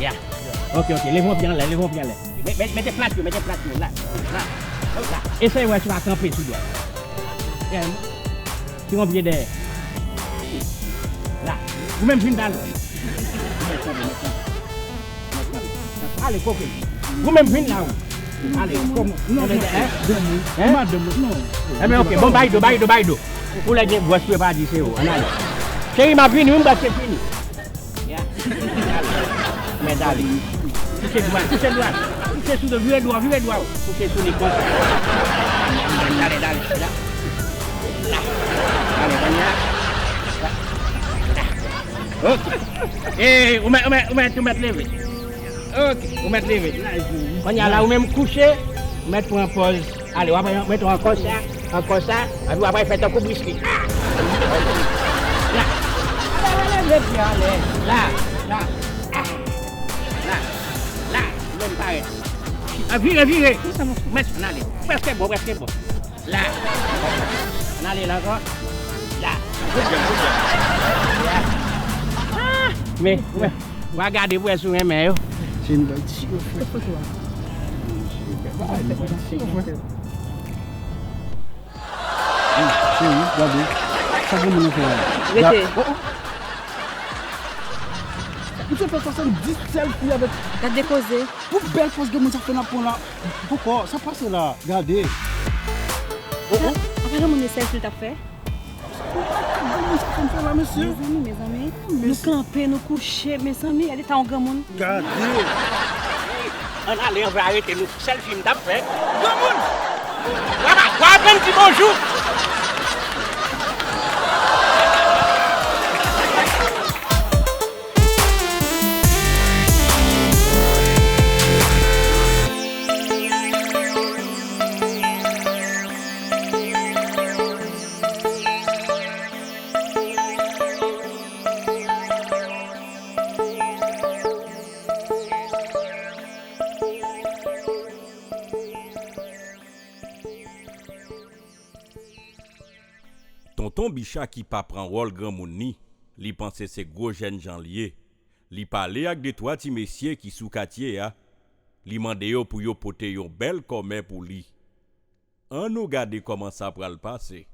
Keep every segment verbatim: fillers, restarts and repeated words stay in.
Ya. Ok, ok. Leve yon pye anlè, leve yon pye anlè. Mete plat yo, mete plat yo. La. La. La. Eseye wè si w ka kanpe sou dwèt. Yeah. Tire yon pye dèyè. La. Ou menm vin pale. Ale, koke. Ou menm vin la, ou. Ale, kòm, non, non, madanm, non. Enben, oke, bon, bay do, bay do, bay do. Ou lè gen gwòs, ou pa di se ou. Ann ale. Cheri, m ap vini, wi, m prèske fini. Ya. Mèt ale. Touche dwat, touche dwat. Touche sou do, vire dwat, vire dwat. Touche sou li konsa. Dale, dale, dale. La. Dale, kounye a. La. La. Oke. E, ou mèt, ou mèt, ou mèt, ou mèt leve. Oke, ou mèt leve. Kounye a la, ou menm kouche, ou mèt pran pòz. Ale, w ap mete w ankò sa, ankò sa, epi w ap fè tankou briski. La. Ale, ale, ale, ale, ale. La, la. Ah. La, la, ou menm parèt. Ah, vire, vire. Mèt, ann ale. Prèske bon, prèske bon. La. Ann ale la ankò. La. Good girl, good girl. La. Ah, men, men. W a gade pou wè si w renmen yo. Se nou bay ti yo, frè. Cheri, gade. Sa granmoun nan fè la? Rete. Oh, oh. Misye fè swasanndis sèlfi avèk. Gade de koze. Pou bèl pòz granmoun sa fè nan pran la. Poko, sa pase la. Gade. Oh, oh. Apa granmoun nan sèlfi l t ap fè? Granmoun sa fè la, mesye. Mezanmi, mezanmi. Nou kanpe, nou kouche, mezanmi, gade ta yon granmoun. Gade. Ann ale, ann fè arete nou. Sèlfi m t ap fè. Granmoun! W ap, w ap aprann di bonjou. Tonton Bicha ki pa pran wòl granmoun ni, li panse se gwo jènjan l ye. Li pale ak de twa ti mesye ki sou katye a. Li mande yo pou yo pote yon bèl kòmè pou li. Ann nou gade kòman sa pral pase.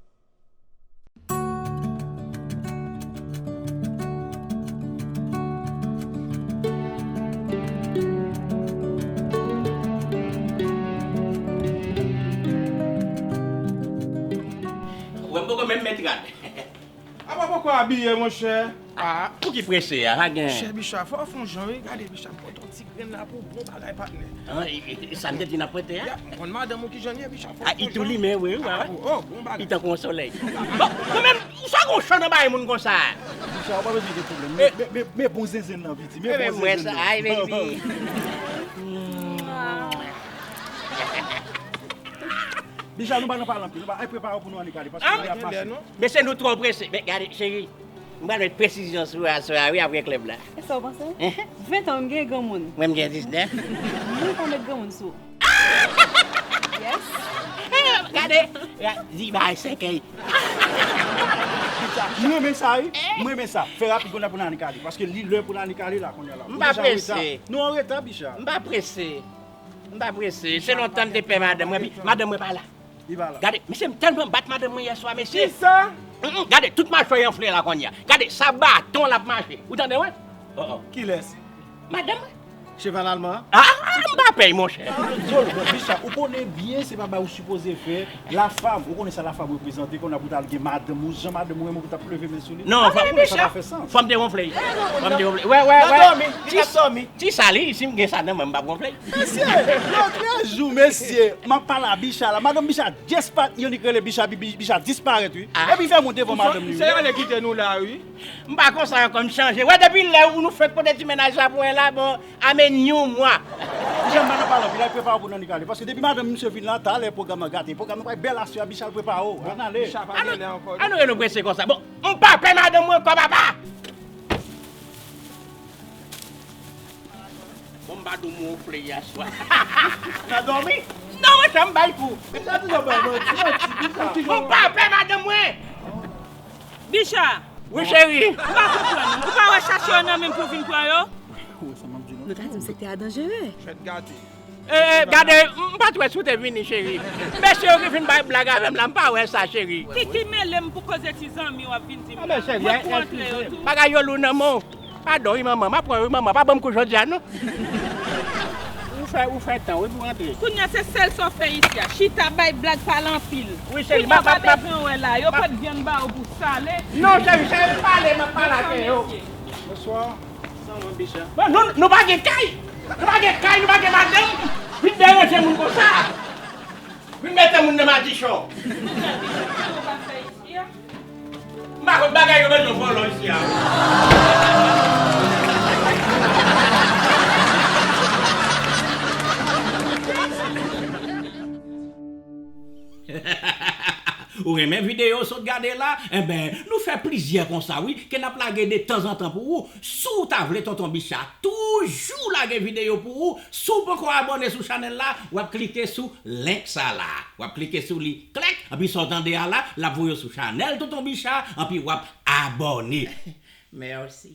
Wè, m poko menm met rad. Apa poko abiye, monchè? Ah, pou ki prese a? Pa gen. Chè Bicha, fò w fè yon jan, wi. Gade, Bicha, m pote yon ti grenn la pou bon bagay, patnè. Ah, e, e, e, sa m te di n ap prete a? Ya, m konn madanm ou ki jan l ye, Bicha, fò w fè yon jan. Ah, li tou limen, wi, wi, wi. Oh, bon bagay. Li tankou yon solèy. Bon, mwen menm, sa gon chan nan bagay moun konsa? Bicha, ou pa bezwen gen pwoblèm. Men, men, men, men bon zenzenn nan, piti. Men bon zenzenn nan. Ay, baby. Bicha, nou pa nan pale anpil. Nou pa, ay, prepare w pou nou annik ale, paske lè ap pase. Mesye, nou twò prese. Men gade, cheri, m pral met presizyon sou aswè a, wi, apre klèb la. E sa w panse? Ven tan, m gen granmoun. Mwen, m gen diznèf. Mwen pa met granmoun sou. Yes. Gade, di bay sèkèy. M renmen sa, wi. M renmen sa. Fè rapid kounye a pou n annik ale, paske li lè pou n annik ale la, kounye a la. M pa prese. Nou an reta, Bicha. M pa prese. M pa prese. Se lontan m te pè madanm mwen, epi madanm mwen pa la. Li pa la. Gade, mesye, m tèlman bat madanm mwen yè swa, mesye. Kisa? Mm, mm, gade, tout machwè y anfle la kounye a. Gade, sa baton l ap mache. Ou tande, wi? Oh, oh. Kilès? Madanm mwen. Cheval alman? Ah, m pa pè, monchè. Ah, zòl, bon, Bicha, ou konnen byen se pa bagay ou sipoze fè. Lafam, ou konnen sa lafam reprezante, kounye a pou w t al gen madanm ou, jan madanm ou renmen w pou w t ap leve men sou li. Non, fò m, sa pa fè sans. Fò m te wonfle. Fò m te wonfle. Wè, wè, wè. Ti, ti sa li, si m gen sa nan men m, m p ap wonfle. Mesye, lòt jou, mesye, m ap pale a Bicha la. Madanm Bicha, dispa-, yon nèg rele Bicha, Bi-, Bi-, Bicha disparèt, wi. Ah. Epi fè moun devan madanm li. Se ale kite nou la, wi. M pa konsa ankò, m chanje. Wè, depi lè ou nou fèk pote ti mennaj la pou mwen la, bon, amenn yon mwa. Bicha, m pa nan pale anpil, al prepare w pou n annik ale. Paske depi madanm misye vin la, talè pwogram nan gate. Pwogram nan pral bèl aswè a, Bicha al prepare w. Ann ale. Bicha pa gen lè ankò. Ann nou rete nou prese konsa. Bon, m pa pè madanm mwen ankò, papa. Bon, m pa di w m wonfle yè swa. Nan dòmi? Non, monchè, m bay kou. Bicha toujou bay manti, manti, Bicha. M pa pè madanm mwen. Bicha. Wi, cheri. M pa konprann ou. Ou pa wè chache yo nan men m pou vin pran yo? Ou wè sa m ap di? Nou ta di m sektè a danjere. Chèt gate. Eh, eh, gade, m pa t wè si w te vini, cheri. Mesye yo ki vin bay blag avè m la, m pa wè sa, cheri. Kiki mele m pou koze ti zanmi w ap vin di m. Ah, men cheri, mwen pou antre yo tou. Bagay yo lou nan men w. Padon, wi, manman. M ap pran, wi, manman. Pa ban m kou jodi a, non. Ou fè, ou fè tan, wi, pou antre. Kounye a, se sèl sa w fè isi a. Chita bay blag pale anpil. Wi, cheri, kounye a, m ap, m ap, m ap, bezwen wè la. Yo pot vyann ba ou pou sale. Non, cheri, cheri, pale, m ap pale ak yo. Bonswa. Bon, nou, nou pa gen kay. Nou pa gen kay, nou pa gen madanm. Vin deranje moun konsa. Vin mete moun nan madichon. M pa konn bagay yo bezwen vòlò isi a. Ou renmen videyo w sot gade la? Enben, nou fè plizyè konsa wi, ke n ap lage de tanzantan pou ou. Si w ta vle Tonton Bicha toujou lage videyo pou ou, si w poko abòne sou chanèl la, w ap klike sou link sa la. W ap klike sou li, klèk, anpi sa w tande a la, l ap voye w sou chanèl Tonton Bicha, anpi w ap abòne. Mèsi.